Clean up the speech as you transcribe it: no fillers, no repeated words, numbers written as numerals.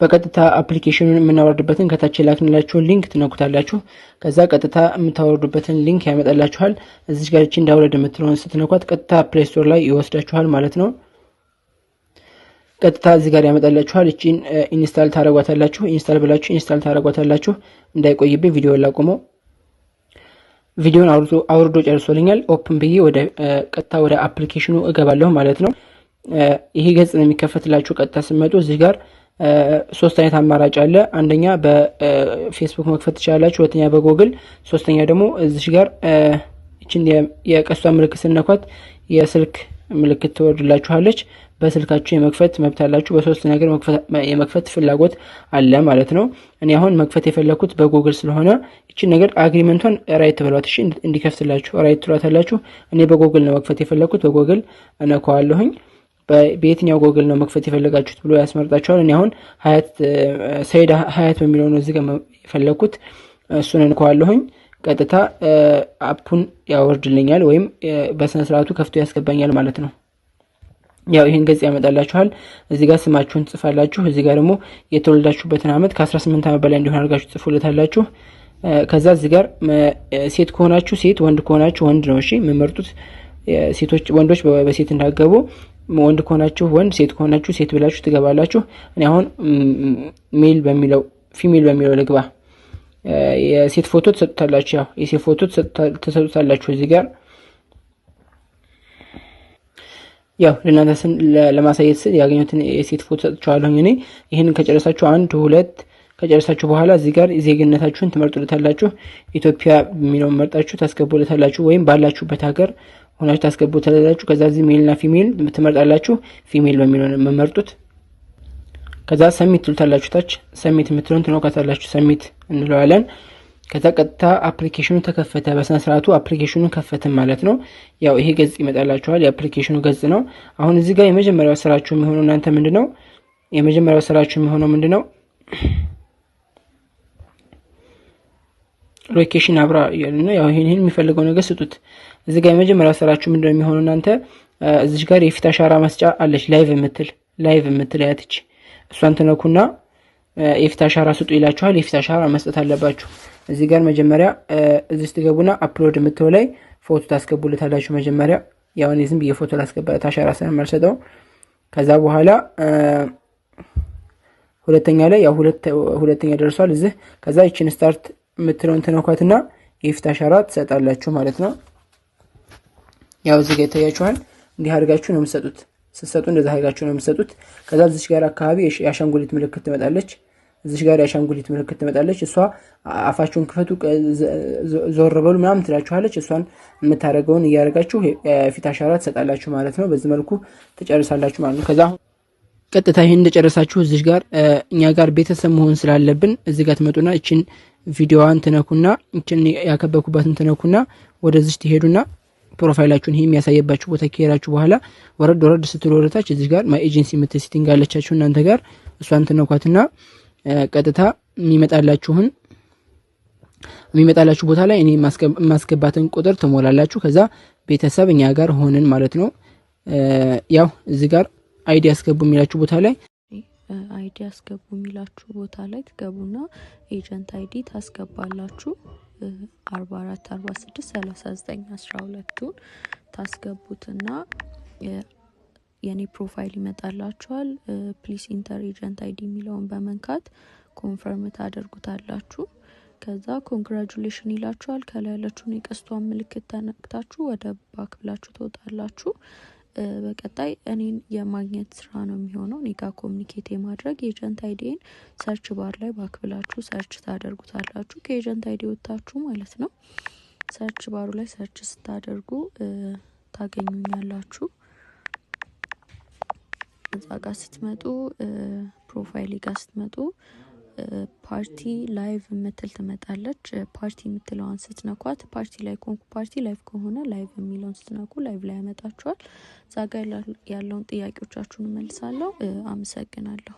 በቀጥታ application ኑን የምናወርድበትን ከታች የላክንላችሁን link ትነኩታላችሁ። ከዛ ቀጥታ የምታወርዱበትን link ያመጣላችኋል። እዚች ጋር እቺ download የምትለውን ስትነኳት ቀጥታ Play Store ላይ ይወስዳችኋል ማለት ነው። ቀጥታ እዚህ ጋር ያመጣላችኋል። እቺን install ታረጓታላችሁ። Install ብላችሁ install ታረጓታላችሁ። እንዳይቆይብኝ ቪዲዮ ላቁመው። ቪዲዮን አውርዶ ጨርሶልኛል። Open ብዬ ወደ ቀጥታ ወደ application ኑ እገባለሁ ማለት ነው። ይሄ ገጽ ነው የሚከፈትላችሁ። ቀጥታ ስትመጡ እዚህ ጋር ሶስት አይነት አማራጭ አለ። አንደኛ በፌስቡክ መክፈት ትችላላችሁ፣ ሁለተኛ በጎግል፣ ሶስተኛ ደግሞ እዚህ ጋር እችን የቀስቷ ምልክት ስትነኳት የስልክ ምልክት ትወርድላችኋለች። በስልካችሁ የመክፈት መብት አላችሁ። በሶስት ነገር የመክፈት ፍላጎት አለ ማለት ነው። እኔ አሁን መክፈት የፈለኩት በጉግል ስለሆነ እችን ነገር agreement ቷን right ብሏት፣ እሺ እንዲከፍትላችሁ right ትሏታላችሁ። እኔ በጉግል ነው መክፈት የፈለኩት፣ በጉግል እነካዋለሁኝ። በየትኛው ጎግል ነው መክፈት የፈለጋችሁት ብሎ ያስመርጣችኋል። እኔ አሁን ሀያት ሰይድ ሀያት በሚለው ነው እዚህ ጋር የፈለኩት፣ እሱን እነካዋለሁኝ። ቀጥታ app ኡን ያወርድልኛል ወይም በስነ ስርዓቱ ከፍቶ ያስገባኛል ማለት ነው። ያው ይህን ገጽ ያመጣላችኋል። እዚህ ጋር ስማችሁን ትጽፋላችሁ። እዚህ ጋር ደግሞ የተወለዳችሁበትን ዓመት ከ18 ዓመት በላይ እንዲሆን አድርጋችሁ ጽፉለታላችሁ። ከዛ እዚህ ጋር ሴት ከሆናችሁ ሴት፣ ወንድ ከሆናችሁ ወንድ ነው። እሺ የምመርጡት ሴቶች ወንዶች በሴት እንዳገቡ፣ ወንድ ከሆናችሁ ወንድ፣ ሴት ከሆናችሁ ሴት ብላችሁ ትገባላችሁ። እኔ አሁን male በሚለው female በሚለው ልግባ። የሴት ፎቶ ትሰጡታላችሁ። ያው የሴት ፎቶ ትሰጡታላችሁ እዚህ ጋር ያው ለእናንተ ለማሳየት ስል ያገኙትን የሴት ፎቶ ሰጥቼዋለሁኝ። እኔ ይህንን ከጨረሳችሁ አንድ ሁለት ከጨረሳችሁ በኋላ እዚህ ጋር ዜግነታችሁን ትመርጡለታላችሁ። ኢትዮጵያ የሚለውን መርጣችሁ ታስገቡለታላችሁ፣ ወይም ባላችሁበት ሀገር ሆናችሁ ታስገቡለታላችሁ። ከዛ እዚህ male ና female ትመርጣላችሁ። Female በሚለውን የምመርጡት። ከዛ submit ትሉታላችሁ። ታች submit የምትለውን ትነካታላችሁ። Submit እንለዋለን። ከዛ ቀጥታ application ኑ ተከፈተ። በስነ ስርዓቱ application ኑን ከፈትን ማለት ነው። ያው ይሄ ገጽ ይመጣላችኋል። የ application ኑ ገጽ ነው። አሁን እዚህ ጋር የመጀመሪያው ስራችሁ የሚሆነው እናንተ ምንድነው? የመጀመሪያው ስራችሁ የሚሆነው ምንድነው? Location አብራ እያልን ያው ይሄን የሚፈልገው ነገር ስጡት። እዚህ ጋር የመጀመሪያው ስራችሁ ምንድነው የሚሆነው እናንተ እዚህ ጋር የፊት አሻራ መስጫ አለች፣ live የምትል live የምትል አያትች፣ እሷን ትነኩና የፊት አሻራ ስጡ ይላችኋል። የፊት አሻራ መስጠት አለባችሁ። እዚህ ጋር መጀመሪያ እዚህ ስትገቡና upload የምትለው ላይ ፎቶ ታስገቡለታላችሁ። መጀመሪያ ያው እኔ ዝም ብዬ ፎቶ ላስገባለት አሻራ ስለማልሰጠው። ከዛ በኋላ ሁለተኛ ላይ ያው ሁለተኛ ደርሷል እዚህ። ከዛ ይችን start የምትለውን ትነኳትና የፊት አሻራ ትሰጣላችሁ ማለት ነው። ያው እዚህ ጋር ይታያችኋል። እንዲህ አድርጋችሁ ነው የምትሰጡት። ስትሰጡ እንደዛ አድርጋችሁ ነው የምትሰጡት። ከዛ እዚች ጋር አካባቢ የአሻንጉሊት ምልክት ትመጣለች። እዚች ጋር የአሻንጉሊት ምልክት ትመጣለች። እሷ አፋችሁን ክፈቱ፣ ዞር በሉ ምናምን ትላችኋለች። እሷን የምታደርገውን እያደረጋችሁ የፊት አሻራ ትሰጣላችሁ ማለት ነው። በዚህ መልኩ ትጨርሳላችሁ ማለት ነው። ከዛ ቀጥታ ይህን እንደጨረሳችሁ እዚህ ጋር እኛ ጋር ቤተሰብ መሆን ስላለብን እዚህ ጋር ትመጡና እችን ቪዲዮዋን ትነኩና እችን ያከበኩባትን ትነኩና ወደዚች ትሄዱና profile ኣችሁን ይሄ የሚያሳየባችሁ ቦታ ከሄዳችሁ በኋላ ወረድ ወረድ ስትሉ ወደታች እዚህ ጋር my agency የምትል setting አለቻችሁ እናንተ ጋር፣ እሷን ትነኳትና ቀጥታ የሚመጣላችሁ ቦታ ላይ እኔ የማስገባትን ቁጥር ትሞላላችሁ። ከዛ ቤተሰብ እኛ ጋር ሆንን ማለት ነው። ያው እዚህ ጋር ID አስገቡ የሚላችሁ ቦታ ላይ ID አስገቡ የሚላችሁ ቦታ ላይ ትገቡና agent ID ታስገባላችሁ። 44 46 39 12ቱን ታስገቡትና የኔ profile ይመጣላችኋል። Please enter agent ID የሚለውን በመንካት confirm ታደርጉታላችሁ። ከዛ congratulation ይላችኋል። ከላይ ያለችውን የቀስቷን ምልክት ተነክታችሁ ወደ back ብላችሁ ትወጣላችሁ። በቀጣይ እኔን የማግኘት ስራ ነው የሚሆነው። እኔ ጋር communicate የማድረግ agent ID ን search bar ላይ back ብላችሁ search ታደርጉታላችሁ። ከ agent ID ወጥታችሁ ማለት ነው። Search bar ኡ ላይ search ስታደርጉ ታገኙኛላችሁ። እዛ ጋር ስትመጡ profile ጋር ስትመጡ party live የምትል ትመጣለች። ፓርቲ የምትለዋን ስትነኳት ፓርቲ ላይ ኮንኩ party live ከሆነ live የሚለውን ስትነኩ live ላይ ያመጣችኋል። እዛ ጋር ያለውን ጥያቄዎቻችሁን እመልሳለሁ። አመሰግናለሁ።